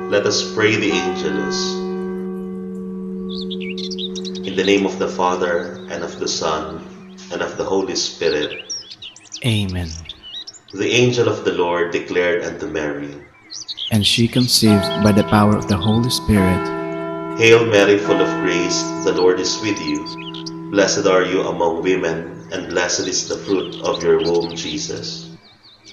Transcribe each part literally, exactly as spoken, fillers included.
Let us pray the Angelus. In the name of the Father, and of the Son, and of the Holy Spirit. Amen. The angel of the Lord declared unto Mary, and she conceived by the power of the Holy Spirit. Hail Mary, full of grace, the Lord is with you. Blessed are you among women, and blessed is the fruit of your womb, Jesus.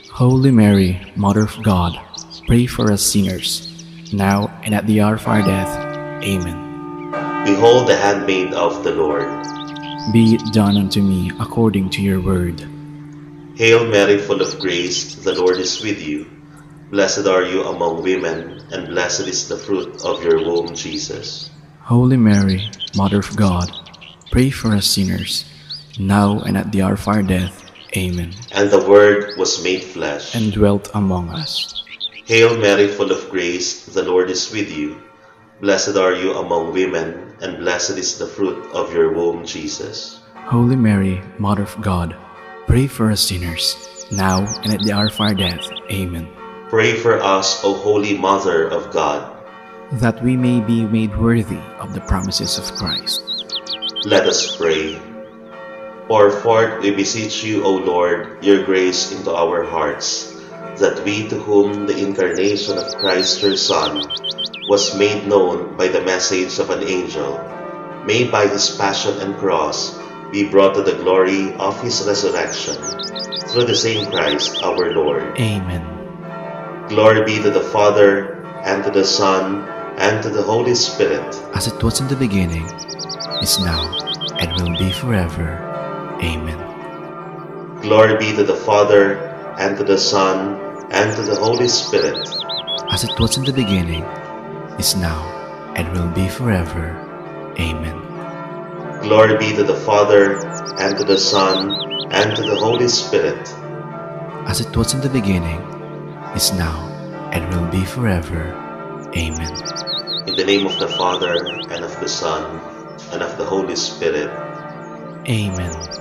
Holy Mary, Mother of God, pray for us sinners, now and at the hour of our death. Amen. Behold the handmaid of the Lord. Be it done unto me according to your word. Hail Mary, full of grace, the Lord is with you. Blessed are you among women, and blessed is the fruit of your womb, Jesus. Holy Mary, Mother of God, pray for us sinners, now and at the hour of our death. Amen. And the Word was made flesh and dwelt among us. Hail Mary, full of grace, the Lord is with you. Blessed are you among women, and blessed is the fruit of your womb, Jesus. Holy Mary, Mother of God, pray for us sinners, now and at the hour of our death. Amen. Pray for us, O Holy Mother of God, that we may be made worthy of the promises of Christ. Let us pray. Pour forth, we beseech you, O Lord, your grace into our hearts, that we, to whom the incarnation of Christ your Son was made known by the message of an angel, may by his passion and cross be brought to the glory of his resurrection, through the same Christ our Lord. Amen. Glory be to the Father, and to the Son, and to the Holy Spirit. As it was in the beginning, is now, and will be forever. Amen. Glory be to the Father, and to the Son, and to the Holy Spirit. As it was in the beginning, is now, and will be forever. Amen. Glory be to the Father, and to the Son, and to the Holy Spirit. As it was in the beginning, is now, and will be forever. Amen. In the name of the Father, and of the Son, and of the Holy Spirit. Amen.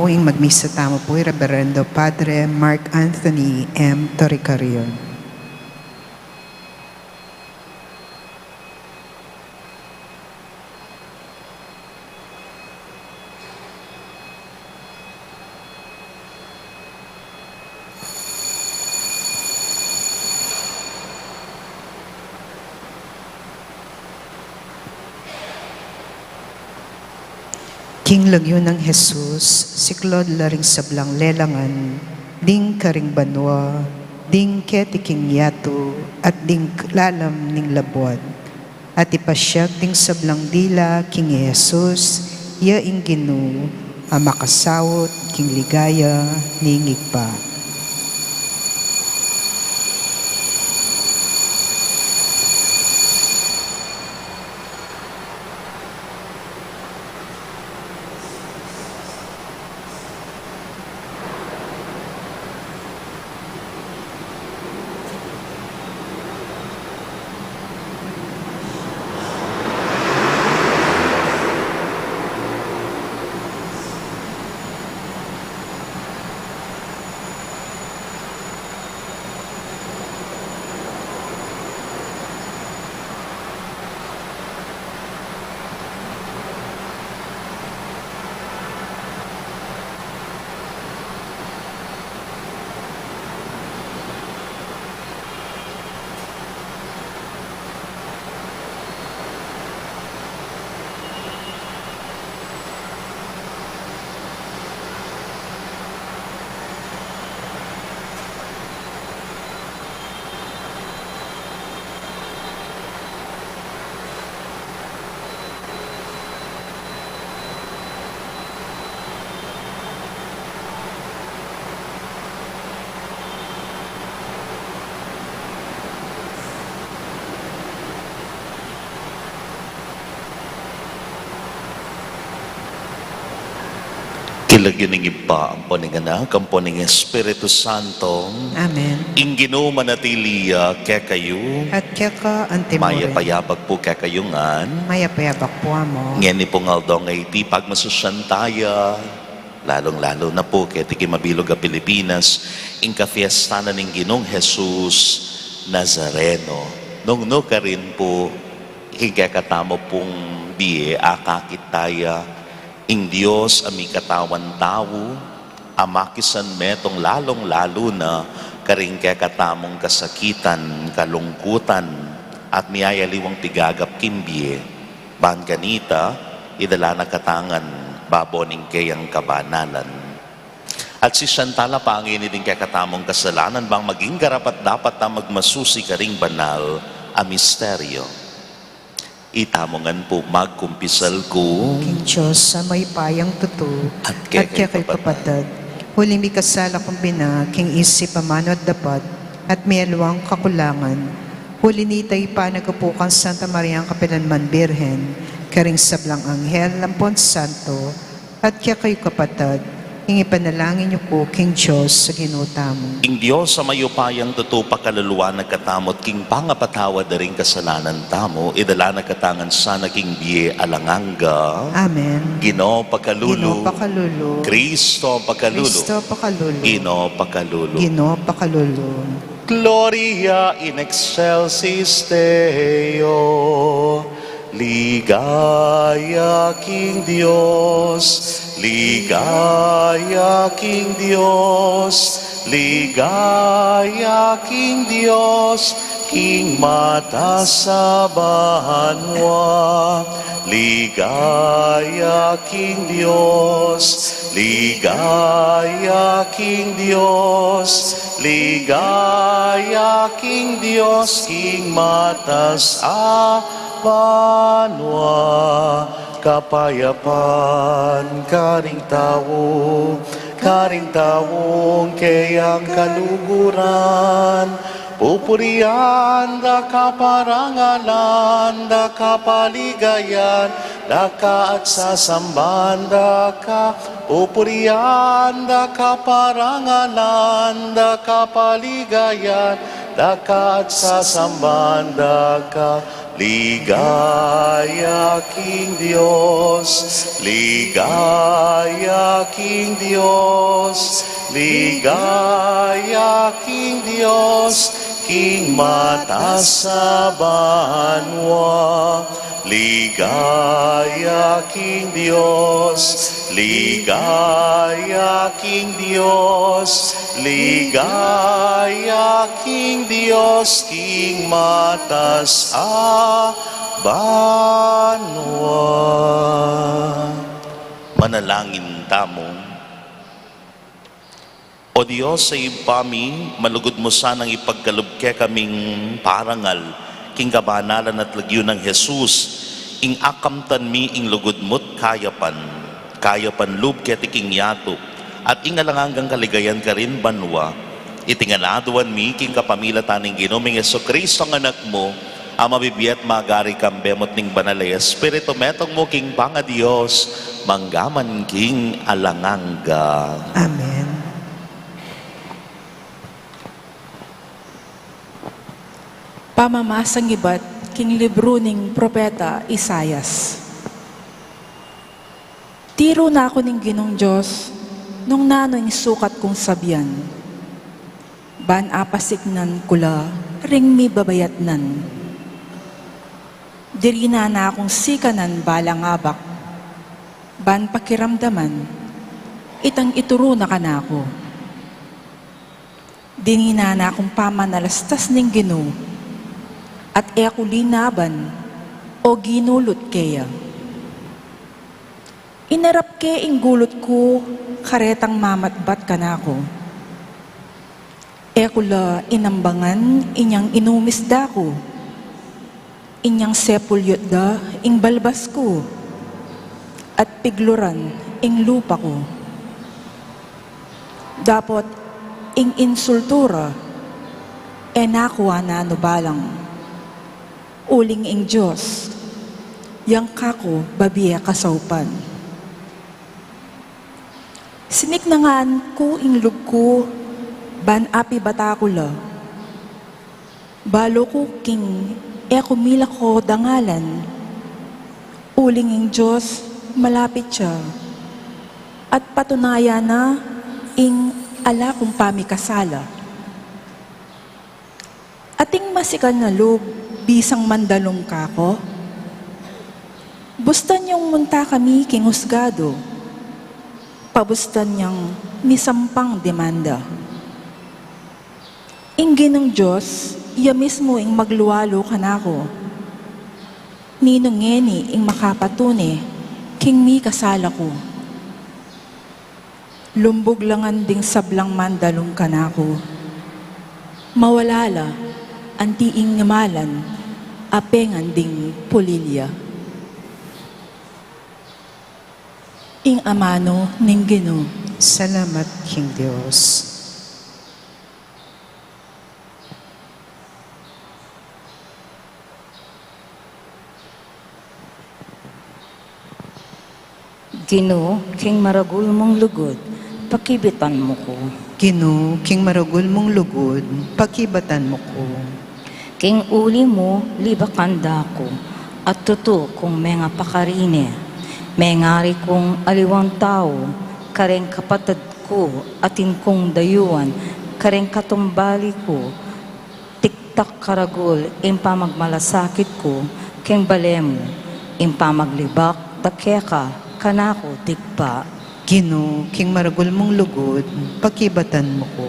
Ing magmisa tamu pu i Reverendo Padre Mark Anthony M. Torrecarion. King lagyu nang Jesus, siklaud la ring sablang lelangan, ding karing banua, ding keti king yatu, at ding lalam ning labuad. At ipasyag ding sablang dila king i Jesus, iya ing Ginu, a makasaut king ligaya ning Ibpa. King lagyu ning Ibpa, ampo ning Anak, ampo ning Espiritu Santo. Amen. Ing Ginu manatili ya kekayu. At keka antimurin. Mayap a abak pu kekayu ngan. Mayap a abak pu, Among. Ngeni pung aldo a iti, pagmasusyan taya, lalung-lalu na pu keti king mabilug a Pilipinas, ing kapiestan na ning Ginung Jesus Nazareno. Nung nu karin pu, king kekatamu pung bie, akakit taya ing Dios a mikatawan tau, a makisanmetung lalung-lalu na karing kekatamung kasakitan, kalungkutan, at miyayaliwang pigagap king bie. Ban kanita, idala na katamu ngan babo ning keyang kabanalan. At sisian tala pa ngeni ding kekatamung kasalanan, bang maging karapat-dapat tang magmasusi karing banal a misteryo. Itamu ngan pu, magkumpisal ku king Dios a mayupayang tutu, at kekayu kapatad, uling mikasala kung bina king isip, amanu at dapat, at miyaliwang kakulangan. Uli nita, ipanagap ku kang Santa Mariang kapilanman Birhen, karing sablang anghel ampon santo, at kekayu kapatad, ing ipanalangin yu ku king Dios a Ginu tamu. Ing Dios a mayupayang tutu pakalulu na katamu, at king pangapatawad da ring kasalanan tamu, idala na katamu ngan sana king bie alang angga. Amen. Ginu pakalulu. Ginu pakalulu. Kristo pakalulu. Kristo pakalulu. Ginu pakalulu. Ginu pakalulu. Gloria in excelsis Deo. Ligaya king Dios, ligaya king Dios, ligaya king Dios, king matas a banua. Ligaya king Dios, ligaya king Dios, ligaya king Dios, king matas a banua. Kapayapan karing tau, karing taung keyang kaluguran, Pupurian da ka, parangalan da ka, paligayan da ka, at sasamban da ka. Pupurian da ka, parangalan da ka, paligayan da ka, at sasamban da ka. Ligaya king Dios, ligaya king Dios, ligaya king Dios, king mataas a banua. Ligaya king Dios, ligaya king Dios, ligaya king Dios, king mataas a banua. Manalangin tamu. O Dios a Ibpa mi, malugud mu sanang ipagkalub kekaming parangal king kabanalan at lagyu nang Jesus, ing akamtan mi ing lugud mu't kayapan, kayapan lub keti king yatu, at ing alang anggang kaligayan karin banua. Iti ngan aduan mi king kapamilatan ning Ginu ming Jesucristo a Anak mu, a mabibie at magari kambe mu't ning Banal a Espiritu, metung mu king pangaDios, mangga man king alang angga. Amen. Pamamasang ibat king libru ning propeta Isaias. Tiru na ku ning Ginung Dios nung nanu ing sukat kung sabian, ban apasiknan ku la ring mibabayatnan. Dirinan na kung sikanan balang abak, ban pakiramdaman itang ituru na kanaku. Dininan na kung pamanalastas ning Ginu, at e ku linaban o ginulut keya. Inarap ke ing gulut ku karetang mamatbat kanaku. E ku la inambangan inyang inumis da ku. Inyang sepulyut da ing balbas ku, at pigluran ing lupa ku. Dapot ing insultu ra, e na ku ananu balang. Uling ing Dios, yang kaku babie kasaupan. Siniknangan ku ing lub ku, ban apibata ku la. Balu ku king e ku milako dangalan. Uling ing Dios malapit ya, at patunayan na ing ala kung pamikasala. Ating masikan a lub bisang mandalung kaku? Bustan yung munta kami king husgadu, pabustan yang misampang demanda. Ing Ginung Dios, ya mismu ing maglualu kanaku. Ninu ngeni ing makapatune king mikasala ku? Lumbug la ngan ding sablang mandalung kanaku. Mawala la anti ing ngamalan a pengan ding pulilya. Ing amanu ning Ginu. Salamat king Dios. Ginu, king maragul mung lugud, pakibatan mu ku. Ginu, king maragul mung lugud, pakibatan mu ku. King uli mu, libakan da ku, at tutu kung mengapakarine. Mengari kung aliwang tau, kareng kapatad ku, atin kung dayuan, kareng katumbali ku, tiktak karagul ing pamagmalasakit ku, king bale mu, ing pamaglibak da keka, kanaku digpa. Ginu, king maragul mung lugud, pakibatan mu ku.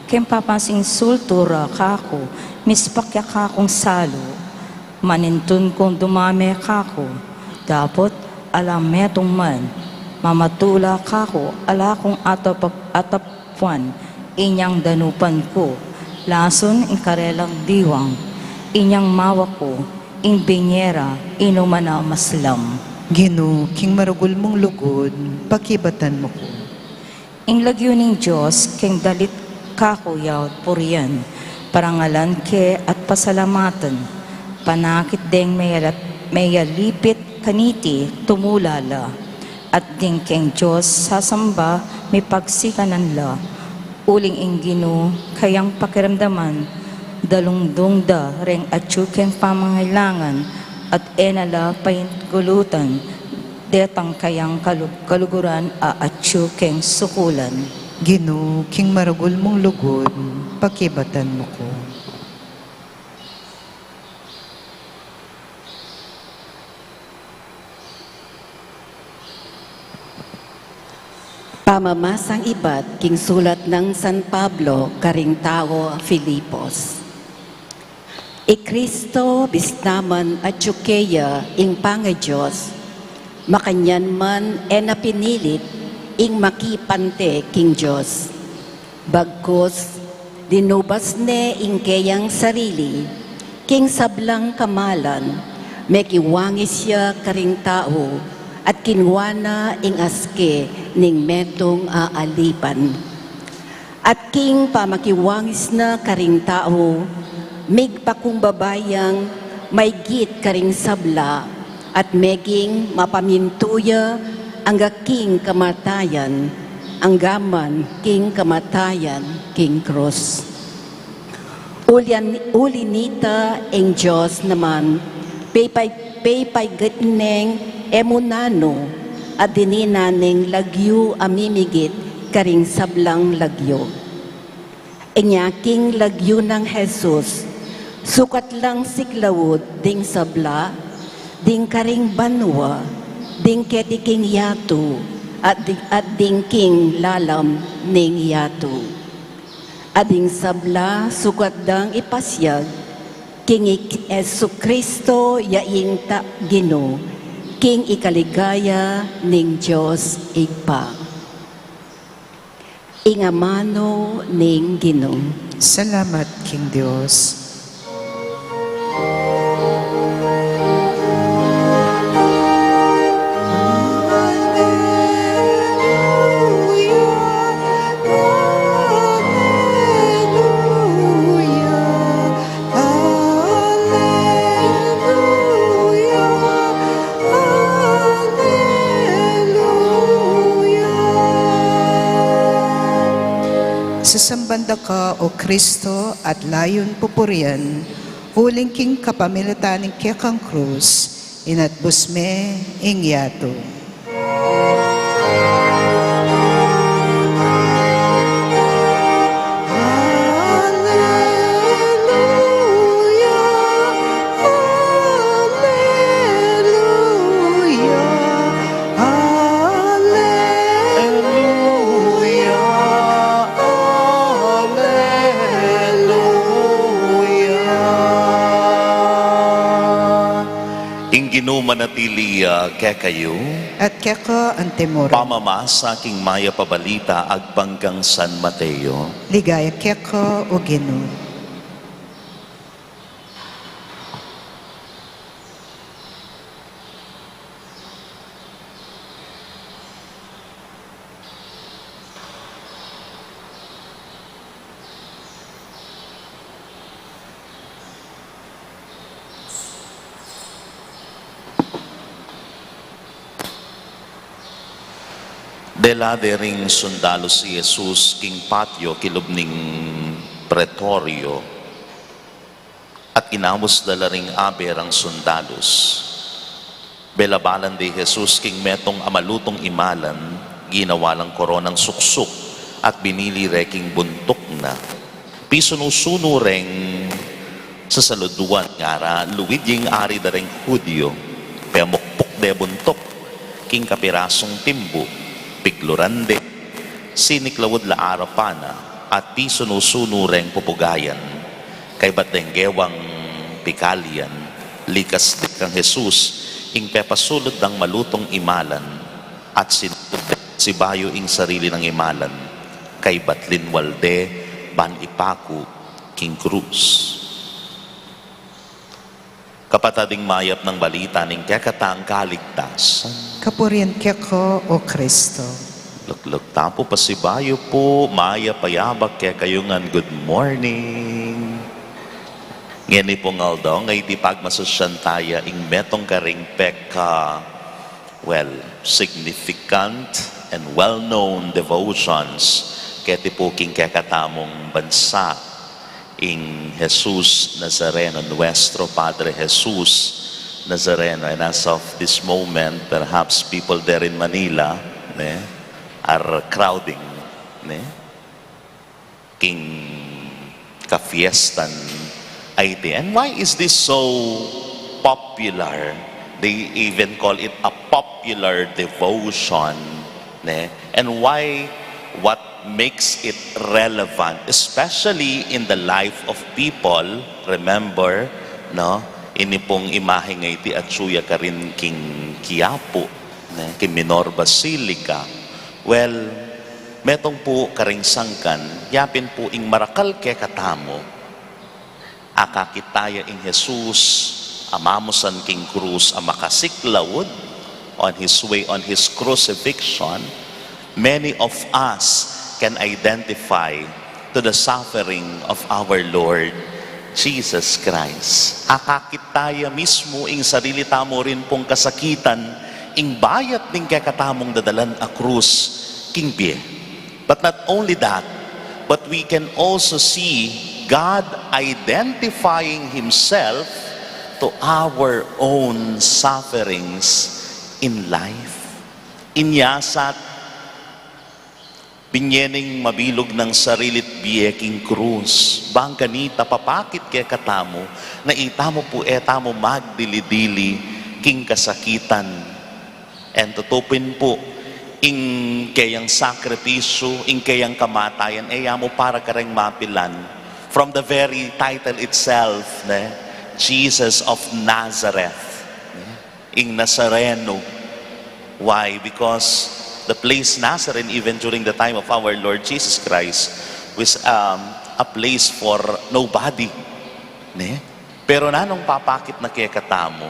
King papansinsultu ra kaku, mispak ya kakung salu, manintun kung dumame kaku, dapot ala metung man, mamatula kaku, ala kung atap-, atap-, puan, inyang danupan ku, lasun ing karelang diwang, inyang mawa ku, ing binye ra, inuman a maslam. Ginu, king maragul mung lugud, pakibatan mu ku. Ing lagyu ning Dios, king dalit kaku yaut purian, Parangalan ke at pasalamatan, panakit deng meyalap-, meyalipit kaniti tumula la, at ding keng Dios sasamba mipagsikanan la. Uling ing Ginu kayang pakiramdaman, dalungdung da reng atyu keng pamangailangan, at e na la paintulutan detang kayang kalu-, kaluguran a atyu keng sukulan. Ginu, king maragul mung lugud, pakibatan mu ku. Pamamasang ibat king sulat nang San Pablo karing taga Filipos. I Kristo, bisnaman atyu keya ing pangaDios, makanyan man e na pinilit ing makipante king Dios. Bagkus, linubas ne ing keyang sarili king sablang kamalan, mekiwangis ya karing tau, at kinua na ing aske ning metung a alipan. At king pamakiwangis na karing tau, migpakumbaba yang maygit karing sabla, at meging mapamintu ya angga king kamatayan, angga man king kamatayan king krus. Ulian, uli nita ing Dios naman, pepay-, pepayget neng e mu nanu, at dininan neng lagyu a mimigit karing sablang lagyu. Inya king lagyu nang Jesus, sukat lang siklaud ding sabla, ding karing banua, ding keti king yatu, at di-, at ding king lalam ning yatu. At ding sabla sukat dang ipasiag, king i Jesucristo ya ing ta-, Ginu, king ikaligaya ning Dios Ibpa. Ing amanu ning Ginu. Salamat king Dios. Aleluya, aleluya. Sasamban da ka, O Kristo, at layun pupurian, uling king kapamilatan ning kekang krus, inatbus me ing yatu. Aleluya, aleluya, aleluya, aleluya. Ing Ginu manatili ya kekayu. At keka antimurin. Pamamasa king mayap a balita agpang kang San Mateo. Ligaya keka, O Ginu. Dela de ring sundalus i Jesus king patio kilub ning Pretorio, at inamus da la ring abe rang sundalus. Belabalan de i Jesus king metung a malutung imalan, ginawa lang koronang suksuk, at binili re king buntuk na. Pisunu-sunu reng sasaluduan, ngara, "Luid ya ing Ari da reng Judio." Pemukpuk de buntuk king kapirasung timbu, pigluran de, siniklaud la arapan na, at pisunu-sunu reng pupugayan. Kaybat deng gewang pikalian, likas de kang Jesus ing pepasulud dang malutung imalan, at sinulud de pasibayu ing sarili nang imalan, kaybat linwal de ban ipaku king krus. Kapatad, ing mayap nang balita ning kekatang kaligtasan. Kapurian keka, O Kristo. Lukluk tamu pu pasibayu pu, mayap a yabak kekayu ngan, good morning. Ngeni pung aldo, ngeni pagmasusyan taya ing metung karing peka, well, significant and well-known devotions keti pu king kekatamung bansa, ing Jesus Nazareno, Nuestro Padre Jesus Nazareno. And as of this moment, perhaps people there in Manila, ne, are crowding, ne, king kafiestan a iti. And why is this so popular? They even call it a popular devotion, ne? And why, what makes it relevant, especially in the life of people? Remember, no? Ini pung imahe a iti atyu ya karin king Quiapo, ne? King Minor Basilica. Well, metung pu karing sangkan, yapin pu ing marakal kekatamu, akakit taya ing Jesus a mamusan king krus a makasiklaud, on his way, on his crucifixion, many of us can identify to the suffering of our Lord Jesus Christ. Akakit taya mismu ing sarili tamu rin pung kasakitan, ing bayat ning kekatamung dadalan a krus king bie. But not only that, but we can also see God identifying himself to our own sufferings in life. Inya sa binye ning mabilug nang sarili't bie king krus, bang kanita papakit kekatamu, na itamu pu e tamu magdili-dili king kasakitan. And tutu pin pu, ing keyang sakripisyu, ing keyang kamatayan, e ya mu para kareng mapilan. From the very title itself, ne, Jesus of Nazareth, ne? Ing Nazareno. Why? Because the place Nazarene, even during the time of our Lord Jesus Christ, was, um, a place for nobody, ne? Pero nanung papakit na kekatamu,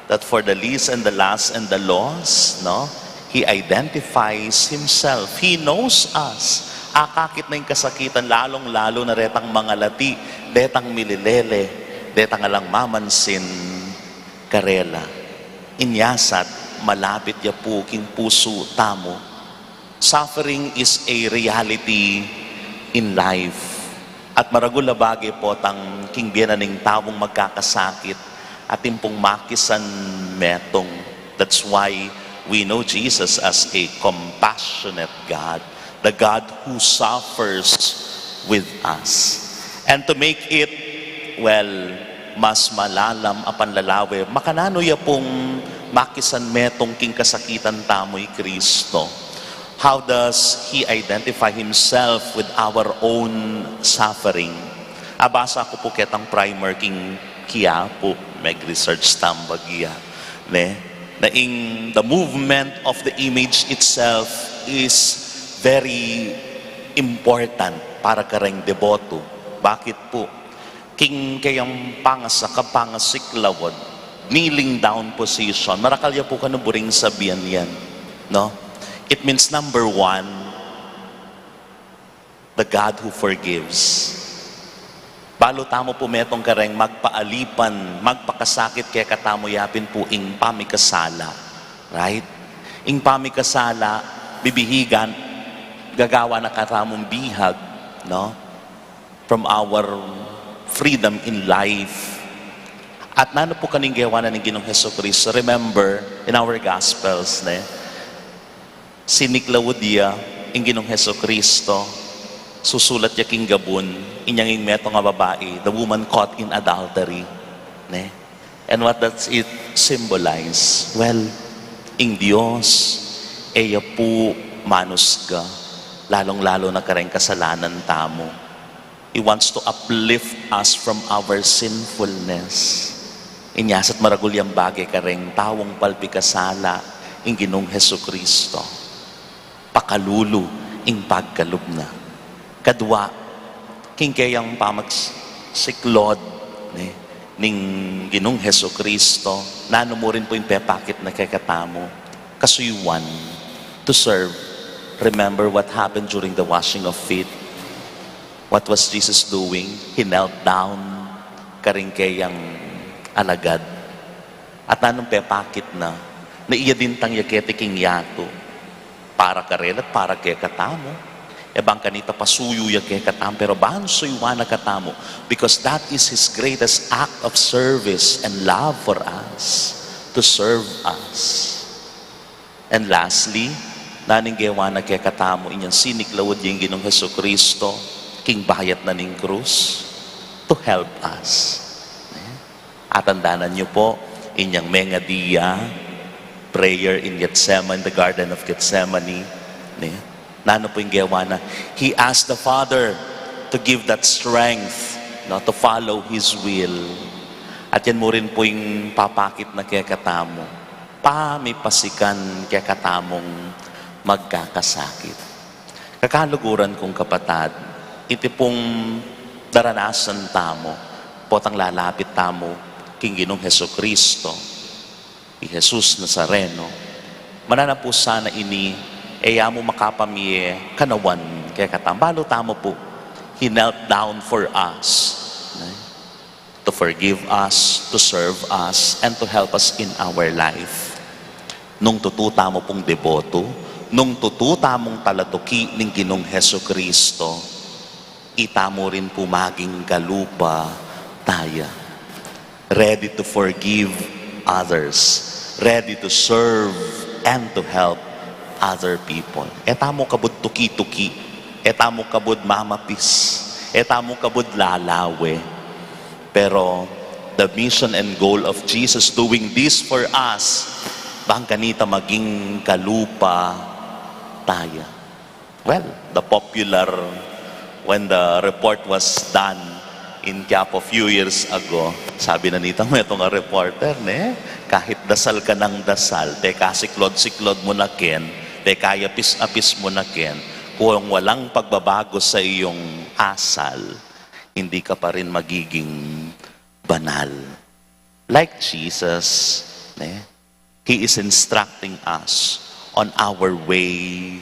that for the least and the last and the lost, no, he identifies himself. He knows us. Akakit na ing kasakitan, lalung-lalu na retang mangalati, retang mililele, retang alang mamansin karela. Inya sa malapit ya pu king pusu tamu. Suffering is a reality in life. At maragul a bage potang king bie na ning taung magkakasakit, atin pung makisan metung. That's why we know Jesus as a compassionate God, the God who suffers with us. And to make it, well, mas malalam a panlalawe, makananu ya pung makisan metung king kasakitan tamu i Kristo? How does he identify himself with our own suffering? Abasa ku pu ketang primer king Quiapo, mag-research tambag ya, ne? Na ing the movement of the image itself is very important para kareng deboto. Bakit pu? King keyang pangasaka, pangasiklaud, kneeling down position, marakal ya pu kanu buring sabian yan, no? It means, number one, the God who forgives. Balu tamu pu metung kareng magpaalipan, magpakasakit kekatamu, yapin pu ing pamikasala, right? Ing pamikasala, bibihigan, gagawa na katamung bihag, no? From our freedom in life. At nanu pu kanu ing gewa na ning Ginung Jesucristo? Remember, in our Gospels, ne? Siniklaud ya ing Ginung Jesucristo, susulat ya king gabun, inyang ing metung a babai, the woman caught in adultery, ne? And what does it symbolize? Well, ing Dios, e ya pu manusga, lalung-lalu na kareng kasalanan tamu. He wants to uplift us from our sinfulness. Inya sa't maragul yang bage kareng taung palpikasala, ing Ginung Jesucristo. Pakalulu ing pagkalub na. Kadwa, king keyang pamagsiklaud, ne, ning Ginung Jesucristo, nanu mu rin pu ing pepakit na kekatamu? Kasuyuan, to serve. Remember what happened during the washing of feet? What was Jesus doing? He knelt down. karing keyang alagad. At nanung pepakit na, na iya dintang ya keti king yatu, para karela at para kekatamu. E bang kanita pasuyu ya kekatamu, pero ban suyuan na katamu, because that is his greatest act of service and love for us, to serve us. And lastly, nanung gewa na kekatamu inyang siniklaud ya ing Ginung Jesucristo king bayat na ning krus? To help us. Ne? Atandanan yu pu, inyang mengadi ya, prayer in Gethsemane, the Garden of Gethsemane, ne? Nanu pu ing gewa na? He asked the Father to give that strength, no, to follow His will. At yan mu rin pu ing papakit na kekatamu, pamipasikan kekatamung magkakasakit. Kakaluguran kung kapatad, iti pung daranasan tamu, potang lalapit tamu king Ginung Jesucristo, i Jesus Nazareno, mananu pu sana ini, e ya mu makapamie kanawan kekatamu. Balu tamu pu, He knelt down for us, ne? To forgive us, to serve us, and to help us in our life. Nung tutu tamu pung deboto, nung tutu tamung talatuki ning Ginung Jesucristo, itamu rin pu maging kalupa taya. Ready to forgive others, ready to serve and to help other people. E tamu kabud tuki-tuki, e tamu kabud mamapis, e tamu kabud lalawe. Pero the mission and goal of Jesus doing this for us, bang kanita maging kalupa taya. Well, the popular, when the report was done in Quiapo few years ago, sabi na nitang metung a reporter, ne? Kahit dasal ka nang dasal, pekasiklod-siklod mu na ken, pekayapis-apis mu na ken, kung walang pagbabago sa iyong asal, hindi ka pa rin magiging banal. Like Jesus, ne? He is instructing us on our way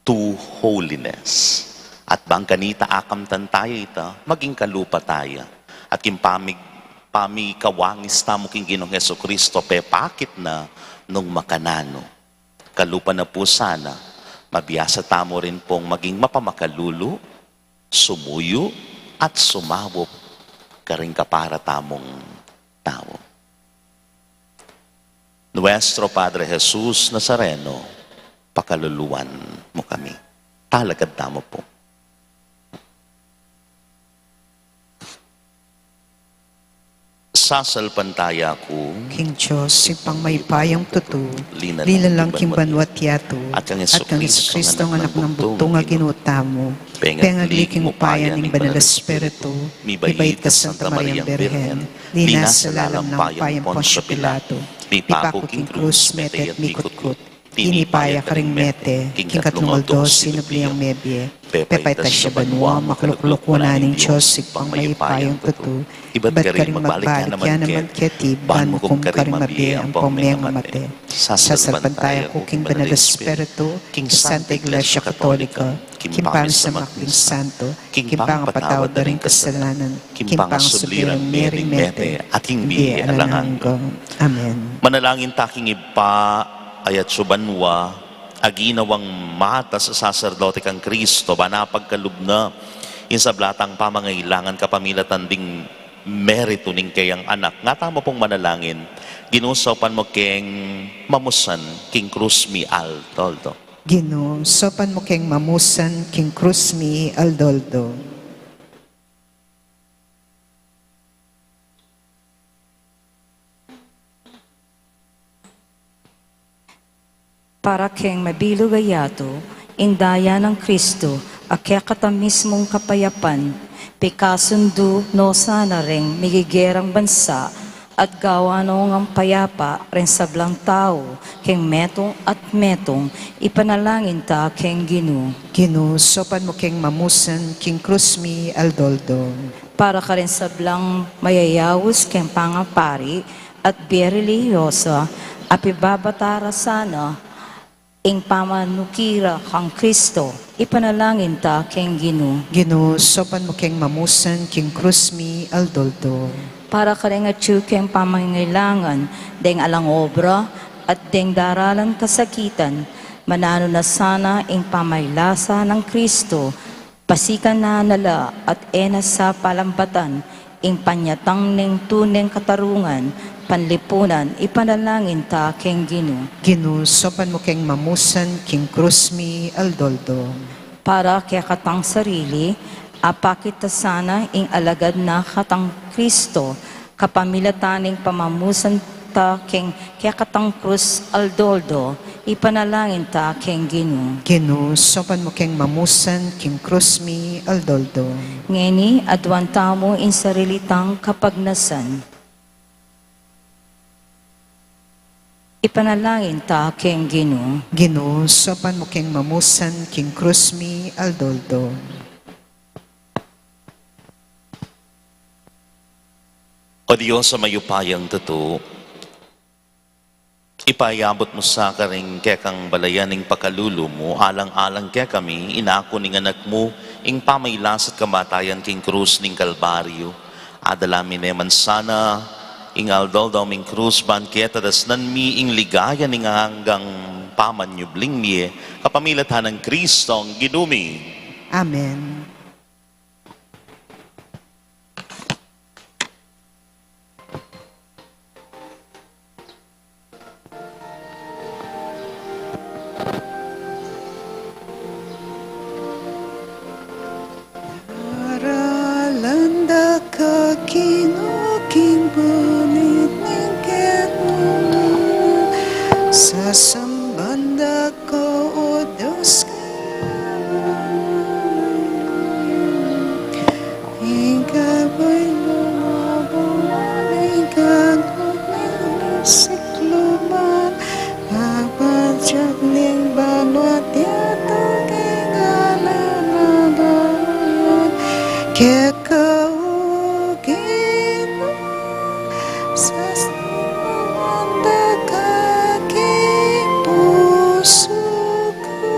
to holiness. At bang kanita akamtan taya ita, maging kalupa taya. At king pamig-, pamikawangis tamu king Ginung Jesucristo, pepakit na nung makananu. Kalupa na pu sana, mabiasa tamu rin pung maging mapamakalulu, sumuyu, at sumaup karing kapara tamung tau. Nuestro Padre Jesus Nazareno, pakaluluan mu kami. Talakad tamu pu. Sasalpantaya ku king Dios, Ibpang mayupayang tutu, linalang king banwa't yatu, at kang Jesucristo, Anak nang bugtung a Ginu tamu, pengagli king upaya ning Banal Espiritu, mibait kang Santa Mariang Birhen, linasa lalam ning upayang Poncio Pilato, mipaku king krus, mete at mikutkut, tinipa ya karing mete, king katlung aldo sinubli yang mebie, pepaitas ya banua, makaluklukuan na ning Dios Ibpang mayupayang tutu, ibat karing magbalik ya naman keti, ban mukum karing mabie ampong mengamate. Sasalpantaya ku king Banal Espiritu, king Santa Iglesia Katolika, king pamisamak ding santo, king pangapatawad da ring kasalanan, king pangasubli rang mie ring mete, at king bie alang angga. Amen. Manalangin ta king Ibpa a atsu banua, a ginawang matas a saserdote kang Kristo, ban apagkalub na ing sabla tang pamangailangan kapamilatan ding meritu ning keyang Anak. Nga tamu pung manalangin, Ginu, saupan mu keng mamusan king krus mi aldo-aldo. Ginu, saupan mu keng mamusan king krus mi aldo-aldo. Para keng mabilug a yatu, ing daya nang Kristo, a kekatang mismung kapayapan, pikasundu no sana reng migegerang bansa, at gawan no ngang payapa reng sablang tau, keng metung at metung, ipanalangin ta keng Ginu. Ginu, saupan mu keng mamusan king krus mi aldo-aldo. Para kareng sablang mayayaus keng pangapari at bie relihiyosa, a pibabata ra sana Ing pamanukira kang Kristo, ipanalangin ta keng Ginu. Ginu, saupan mu keng mamusan king krus mi aldo-aldo. Para kareng atyu keng pamangailangan, deng alang obra, at deng daralan kasakitan, mananu na sana ing pamaylasa nang Kristo, pasikan na na la at e na sa palambatan ing panyatang ning tuneng katarungan, panlipunan, ipanalangin ta keng Ginu. Ginu, saupan mu keng mamusan king krus mi aldo-aldo. Para kekatang sarili, apakit ta sana ing alagad na katang Kristo, kapamilatan ning pamamusan ta keng kekatang krus aldo-aldo, ipanalangin ta keng Ginu. Ginu, saupan mu keng mamusan king krus mi aldo-aldo. Ngeni, aduan tamu ing sarili tang kapagnasan. Ipanalangin ta keng Ginu. Ginu, saupan mu keng mamusan king krus mi aldo-aldo. O Dios a mayupayang tutu, ipayabut mu sa karing kekang balayan ing pakalulu mu, alang-alang kekami, inaku ning Anak mu, ing pamailas at kamatayan king krus ning Kalbaryo. Adala mi ne man sana ing aldo-aldo ming krus, ban keta dasnan mi ing ligaya ning anggang pamanyubling mie, kapamilatan nang Kristong Ginu mi. Amen. Daralan da ka, Ginu, king bunit ning kekang lagyu, sasamban da ka, O Dios, kaya ing kabuyuan, ing kagunan, ing sikluban, papasyag ning banua't yatu king alang angga. Keka, O Ginu, sasamban da ka king pusu ku.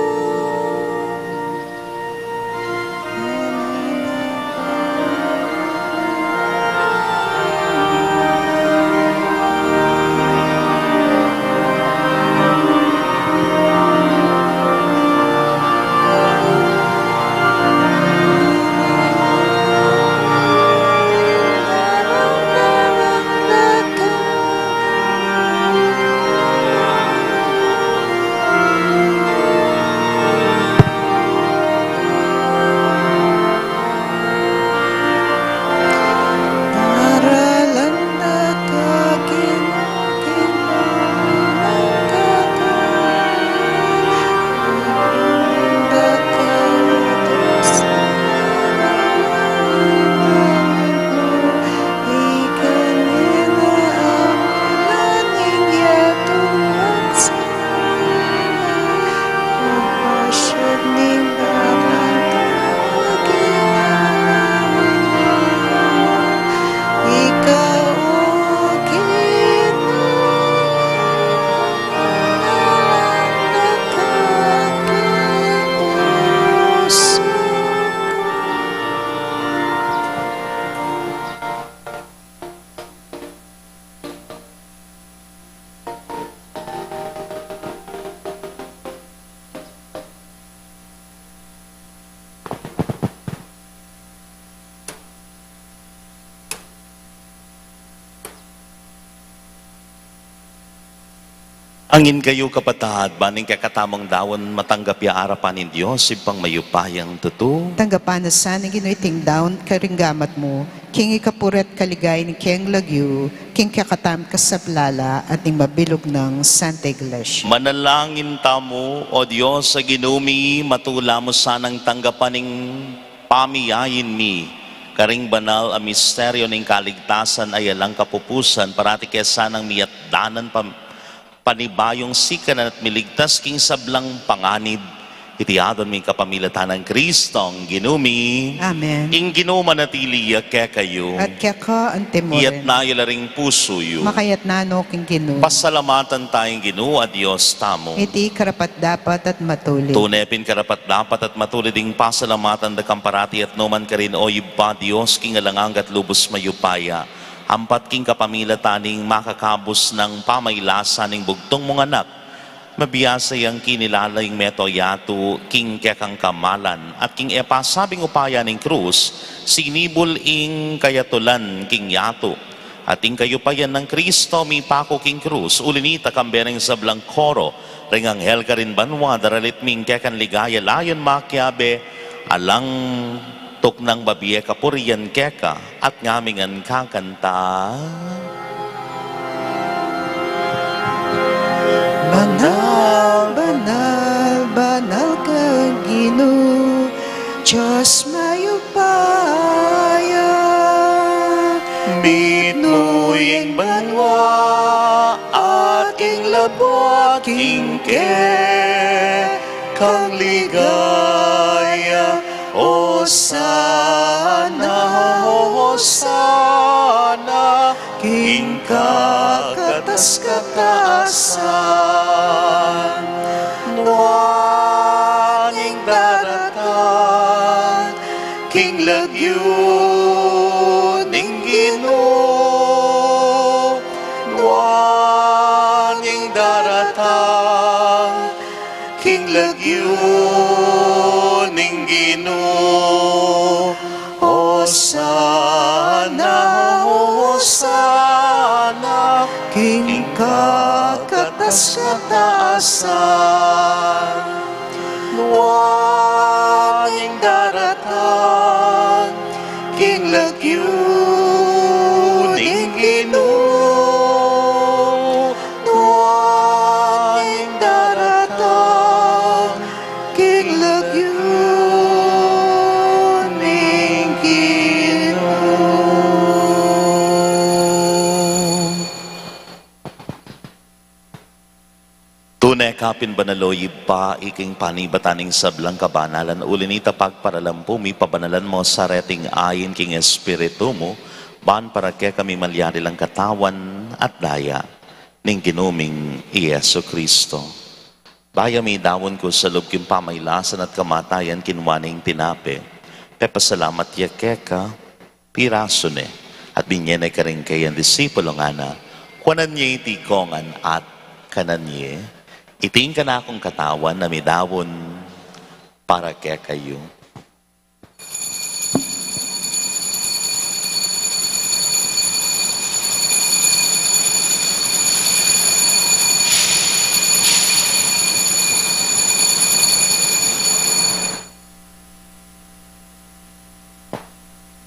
Angin kayu, kapatad, ban ing kekatamung daun matanggap ya arapan ning Dios Ibpang mayupayang tutu. Tanggapan na sa ning Ginu iting daun karing gamat mu, king ikapuri't kaligayan ning kayang lagyu, king kekatamung kasaplalan at ning mabilug nang Santa Iglesia. Manalangin tamu. O Dios a Ginu mi, matula mu sanang tanggapan ing pamiyain mi karing banal a misteryo ning kaligtasan a alang kapupusan, parati ke sanang miyatdanan pam-, panibayung sikanan at miligtas king sablang panganib. Iti adwan mi kapamilatan nang Kristong Ginu mi. Amen. Ing Ginu manatili ya kekayu. At keka antimurin. Iyatas yu la ring pusu yu. Makayatas no king Ginu. Pasalamatan taya ing Ginu a Dios tamu. Iti karapat-dapat at matulid. Tune pin karapat-dapat at matulid ing pasalamatan da ka parati at nu man karin, O Ibpa, Dios king alang angga at lubus mayupaya, ampat king kapamilatan ning makakabus nang pamailasa ning bugtung mung Anak, mabiasa yang kinilala ing mabilug a yatu king kekang kamalan, at king e pasabing upaya ning krus, sinibul ing kayatulan king yatu. At ing kayupayan nang Kristo mipaku king krus, uli na nita kambe ning sablang koro ring anghel karin banua, daralit mi ing kekang ligaya layun makiabe, alang tuknang babie kapurian keka, at ngaming ngan kakanta. Banal, banal, banal kang Ginu, Dios mayupaya. Mitmu ya ing banua at ing labwa king kekang ligaya. Hosana, Hosana king kakatas-katasan. Nuan ing daratang king lagyu ning Ginu? Nuan ing daratang king lagyu ning Ginu? Hosana, Hosana king kakatas-katasan. Nuan ing daratang king lagyu ning Ginu? Nuan ing daratang king lagyu ning Ginu? Tune ka pin banal, o Ibpa, ika ing panibatan ning sablang kabanalan, uli na nita pagparalampu mi, pabanalan mu sa reting ain king Espiritu mu, ban para kekami malyari lang Katawan at Daya ning Ginu ming i Jesu Cristo. Bayu midaun ku sa lub king pamailasan at kamatayan, kinua ne ing tinape, pepasalamat ya keka, pirasu ne, at binye ne karing kayang disipulo, ngana: Kuanan ye iti kongan at kanan ye, iti ing kanakung Katawan a midaun para kekayu.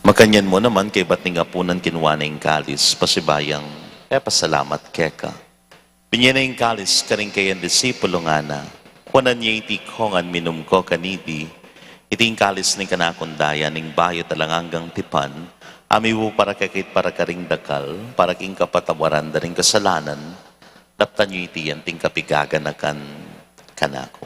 Makanyan mu naman, kaybat ning apunan, kinua ne ing kalis, pasibayung pepasalamat keka, binye ne ing kalis karing kayang disipulo, ngana: Kuanan ye iti kongan, minum ko kaniti, iti ing kalis ning kanakung daya, ning bayu at alang anggang tipan, a mibu para kekayu at para karing dakal, para king kapatawaran da ring kasalanan. Daptan yu iti anting kapigaganakan kanaku.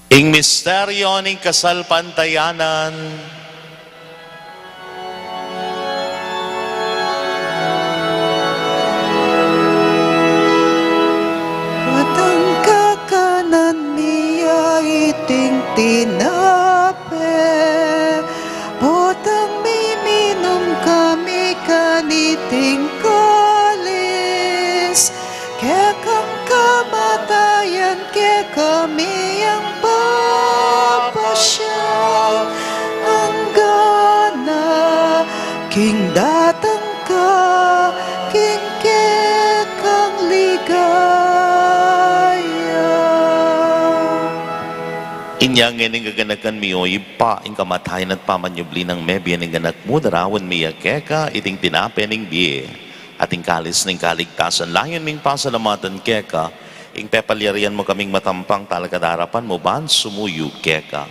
Ing misteryu ning kasalpantayanan. Potang kakanan mi ya iting tinape, potang miminum kami kaniting kalis, kekang kamatayan kekami yang papasya, anggana king datang ka king kekang ligaya. Inya ngeni gaganakan mi, o Ibpa, ing kamatayan at pamanyubli nang mebie ning Anak mu, daraun mi ya keka iting tinape ning bie at ing kalis ning kaligtasan, layun ming pasalamatan keka Ing pepalyarian mu kaming matampang talakad king arapan mu ban sumuyu keka.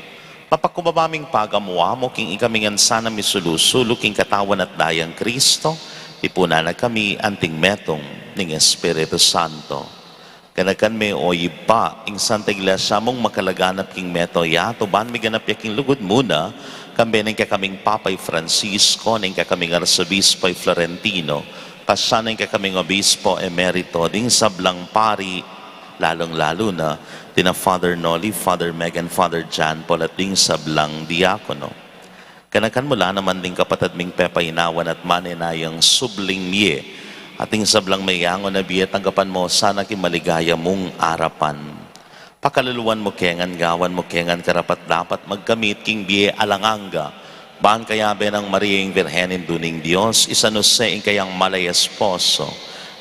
Mapakumbaba ming pagamu-amu king ikami ngan sana misulu-sulu king katawan at dayang Kristo, tipunan na kami anting metung ning Espiritu Santo. Ganakan me, o Ibpa, ing Santa Iglesia mung makalaganap king meto yatu, ban miganap ya king lugud mu na, kambe ning kekaming Papa i Francisco, ning kekaming Arsobispo i Florentino, kasana ning kekaming Obispo Emerito, ding sablang pari, lalung-lalu na, dina Father Noli, Father Megan, Father John Paul, at ding sablang diakono. Ganakan mu la naman ding kapatad ming pepainawan at manenayang subling mie, at ding sablang meyangu na bie, tanggapan mu sana king maligaya mung arapan. Pakaluluan mu ke ngan gawan mu ke ngan karapat-dapat magkamit king bie alang angga, ban kayabe nang Maria ing Birhen Indu ning Dios, i San Jose ing kayang malay esposo,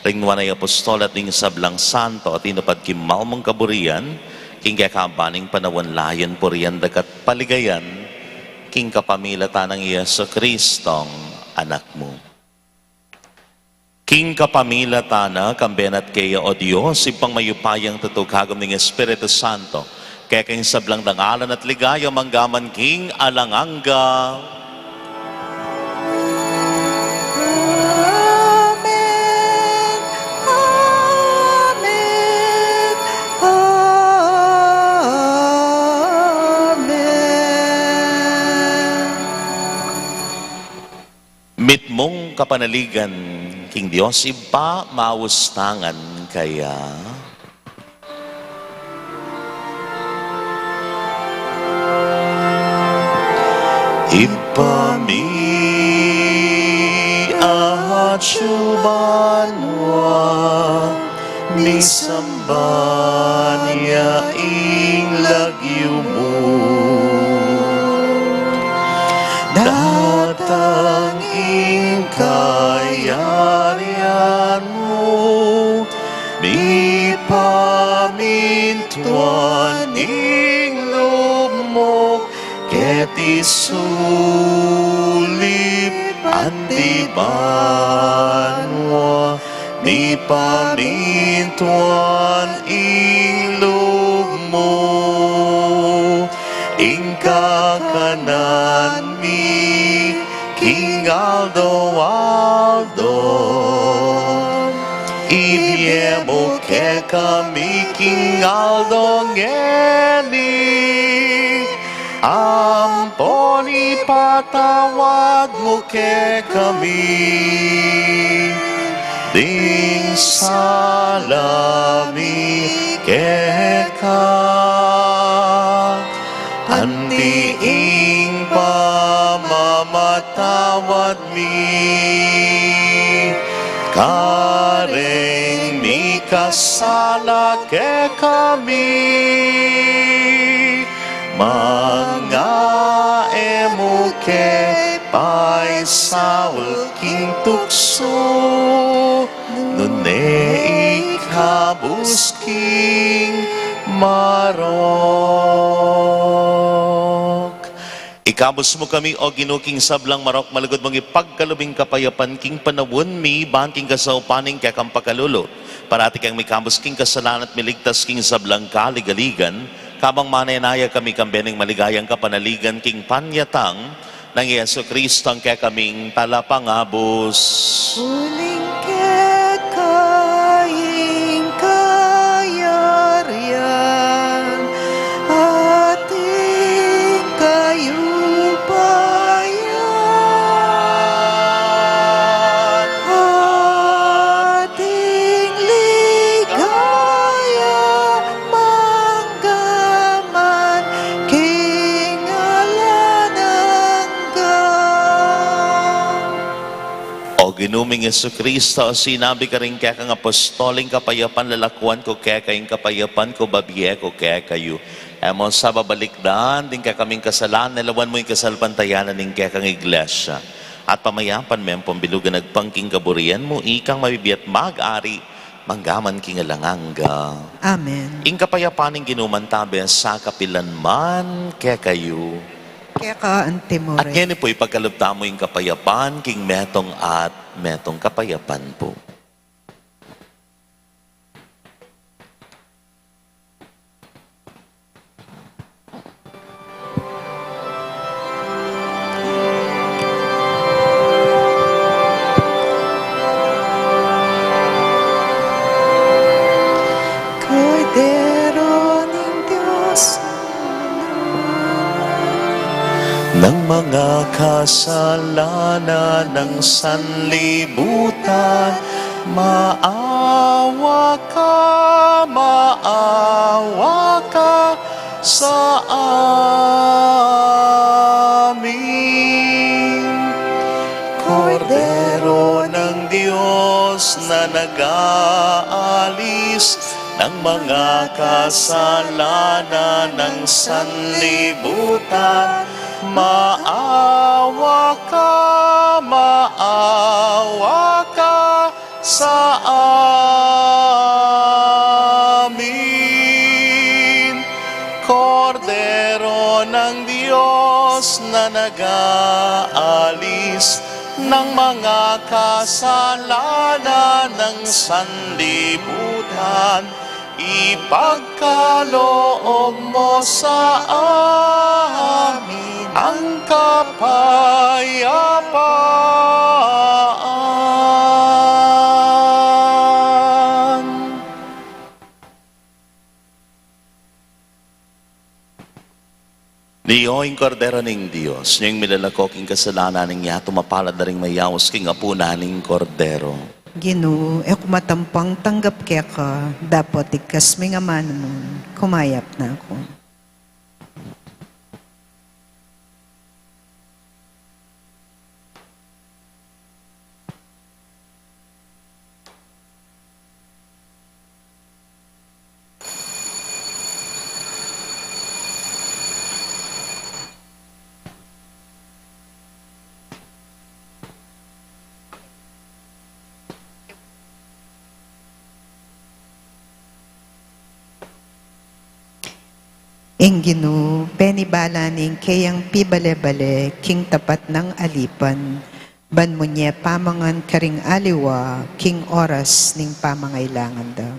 ring nuan a apostol at ding sablang santo a tinupad king malmung kaburian, king kekaban ning panaun, layun purian daka at paligayan, king kapamilatan nang Jesucristong Anak mu. King kapamilatan na, kambe na at keya, o Dios, Ibpang mayupayang tutu, kagum ning Espiritu Santo, keka ing sablang dangalan at ligaya mangga man king alang angga. Amen. Amen. Amen. Mitmung kapanaligan king Dios Ibpa, maustangan kaya. Ibpa mi, atsu ka banua, misamban ya ing lagyu mu. Datang ing kayarian mu, mipamintuan ing lub mu, keti sulip anti banua, mipamintuan ing lub mu. Ing kakanan mi king aldo-aldo, ibie mu kekami king aldo ngeni, ampon ipatawad mu kekami ding sala mi keka, anti ing pamamatawad mi kareng mikasala kekami. Manga e mu ke paisaul king tuksu, nune ikabus king marok. Ikabus mu kami, O Ginu, king sablang marok, malugud mung ipagkalub ing kapayapan king panaun mi, ban king kasaupan ning kekang pakalulu, parati keng mikabus king kasalanan at miligtas king sablang kaligaligan, kabang manenaya kami kambe ning maligayang kapanaligan king panyatang nang Jesucristo, ing kekaming Talapangabus. Uling keka ing kayarian at ing kayupayan at ing ligaya mangga man king alang angga. O Ginu ming Jesucristo, sinabi karing kekang apostol, ing kapayapan lalakuan ku kekayu, ing kapayapan ku babie ku kekayu. E mu sa babalikdan ding kekaming kasalanan, lawan mu ing kasalpantayanan ning kekang Iglesia. At pamayapan me ampon bilugan agpang king kaburian mu, ikang mabibie at mag-ari mangga man king alang angga. Amen. Ing kapayapan ning Ginu mantabe sa kapilan man kekayu. Keka anti mu rin. At ngeni pu, ipagkalub tamu ing kapayapan king metung at metung. Kapayapan pu. Mga kasalanan ng sanlibutan, maawa ka, maawa ka sa amin. Kordero ng Diyos na nag-aalis ng mga kasalanan ng sanlibutan, maawa ka, maawa ka sa amin. Kordero ng Diyos na nag-aalis ng mga kasalanan ng sanlibutan, ipagkaloob mo sa amin ang kapayapaan. Nio ing Kordero ning Dios, nio ing milalako king kasalanan ning yatu, mapalad la ring mayaus king apunan ning Kordero. Ginu, e ku matampang tanggap keka, dapot igkas mu ing amanu mu, kumayap na ku. Ing Ginu, penibala ning keyang pibale-bale king tapat nang alipan, ban munye pamangan karing aliwa king oras ning pamangailangan da.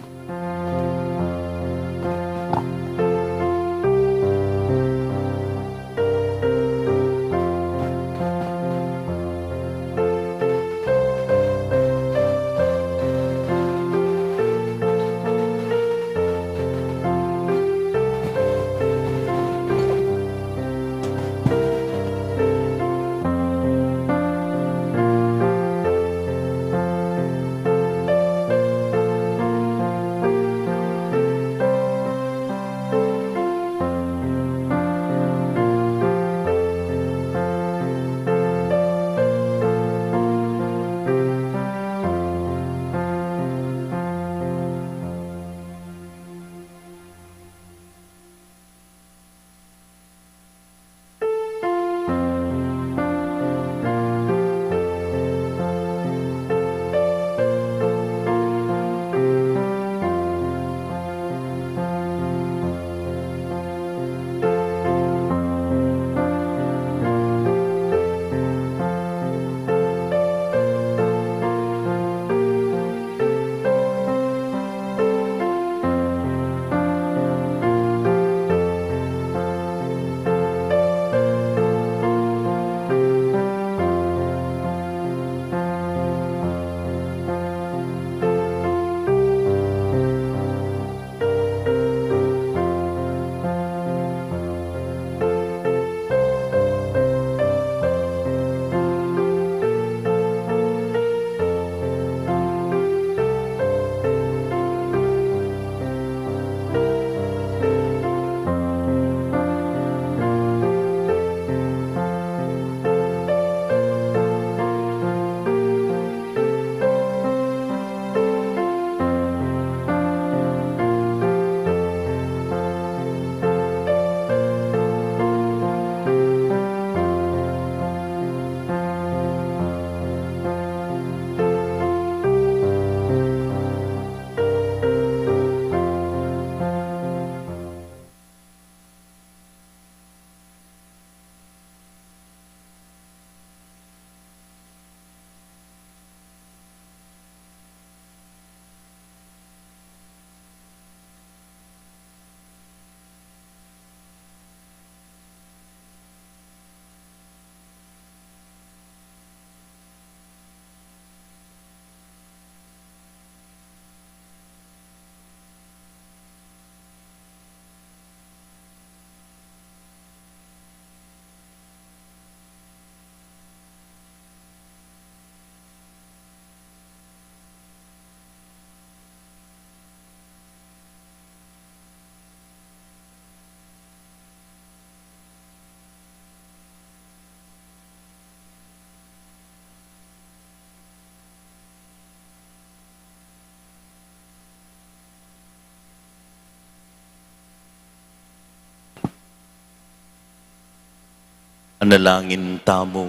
Manalangin tamu.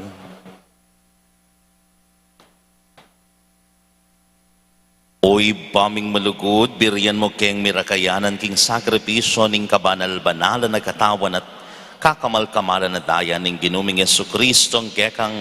O Ibpa ming malugud, birian mu keng mirakayanan king sakripisyu ning kabanal-banalan a katawan at kakamal-kamalan a daya ning Ginu ming Jesucristo, kekang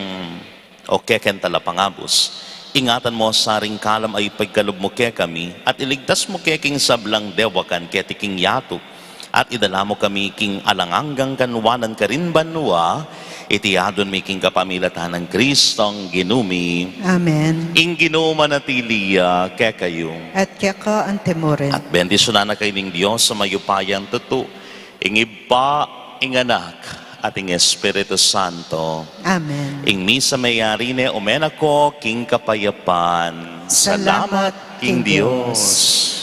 o kekeng talapangabus. Ingatan mu sa ring kalam a ipagkalub mu kekami, at iligtas mu ke king sablang dewakan keti king yatu, at idala mu kami king alang anggang kanwanan karin banua, iti adwan mi king kapamilatan nang Kristong Ginu mi. Amen. Ing Ginu manatili ya kekayu. At keka antimurin. At bendisyunan na kayu ning Dios a mayupayang tutu, ing Ibpa, ing Anak, at ing Espiritu Santo. Amen. Ing misa meyari ne, ume na ko king kapayapan. Salamat king Dios.